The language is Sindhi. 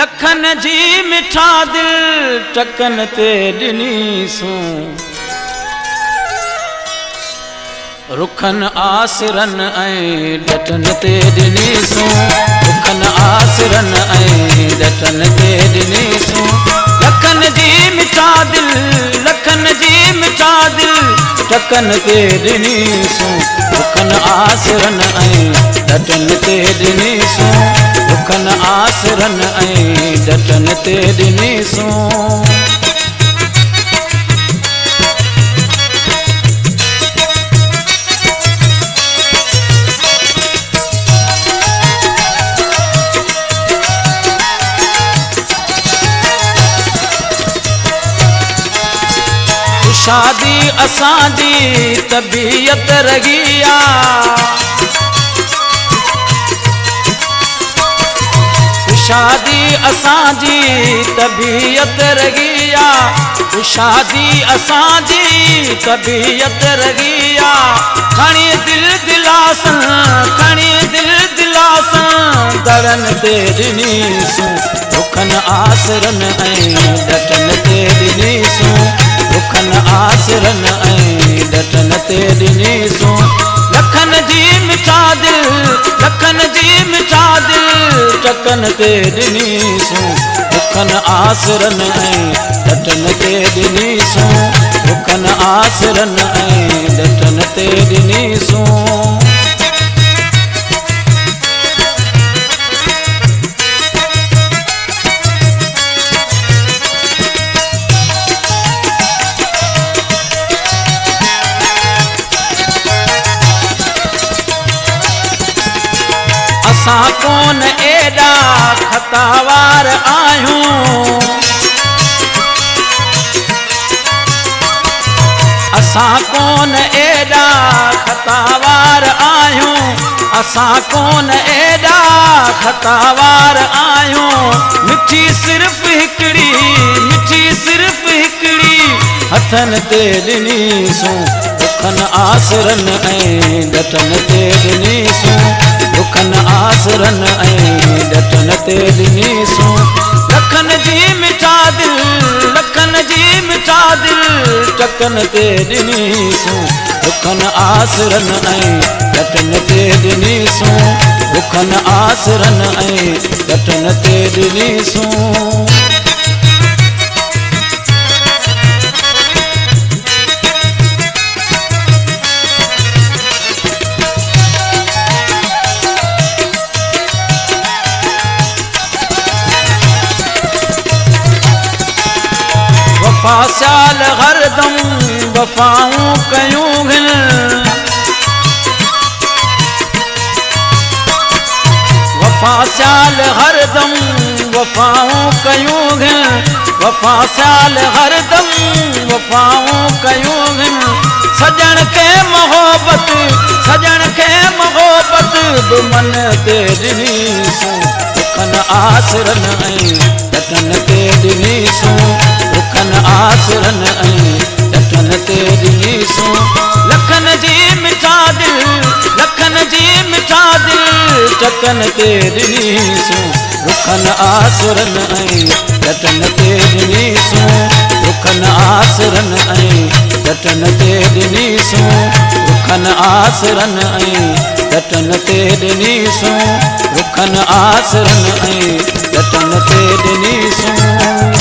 لکن جي مٺا دل ٽڪن تي ڏنيسون. رکن آسرن ۽ ڏٽن تي ڏنيسون. رکن آسرن ۽ ڏٽن تي ڏنيسون. لکن جي مٺا دل، لکن جي مٺا دل ٽڪن تي ڏنيسون. رکن آسرن ۽ ڏٽن تي ڏنيسون. رکن آسرن ۽ ڏٽن تي ڏنيسون. شادي اسان جي طبيعت رهي آ. شادي اسان جي طبيعت رهي آ. شادي اسان جي طبيعت رهي آ. کڻي دل دلاسن، کڻي دل دلاسن دڙن تي ڏنيسون. رکن آسرن ۽ ڏٽن تي ڏنيسون. رکن آسرن ۽ ڏٽن تي ڏنيسون. لکن جي مٺا دل، لکن جي مٺا دل ٽڪن تي ڏنيسون. رکن آسرن ۽ ڏٽن تي ڏنيسون. رکن آسرن ۽ ڏٽن تي ڏنيسون. اسان ڪونه ايڏا خطاوار آهيون. اسان ڪونه ايڏا خطاوار آهيون. اسان ڪونه ايڏا خطاوار آهيون. مٺي صرف هڪڙي، مٺي صرف هڪڙي هٿن تي ڏنيسون. رکن آسرن ۽ ڏٽن تي ڏنيسون. رکن آسرن ۽ ڏٽن تي ڏنيسون. لکن جي مٺا دل، لکن جي مٺا دل ٽڪن تي ڏنيسون. رکن آسرن ۽ ڏٽن تي ڏنيسون. رکن آسرن ۽ ڏٽن تي ڏنيسون. وفا سيال هردم وفائون ڪيون هن. وفا سيال هردم وفائون ڪيون هن. وفا سيال هردم وفائون ڪيون هن. سڄڻ کي محبت، سڄڻ کي محبت به من تي ڏنيسون. رکن آسرن ۽ ڏٽن تي ڏنيسون. رکن آسرن ۽ ڏٽن تي ڏنيسون. لکن جي مٺا دل، لکن جي مٺا دل ٽڪن تي ڏنيسون. رکن آسرن ۽ ڏٽن تي ڏنيسون. رکن آسرن ۽ ڏٽن تي ڏنيسون. رکن آسرن ۽ ڏٽن تي ڏنيسون. رکن آسرن ۽ ڏٽن تي ڏنيسون.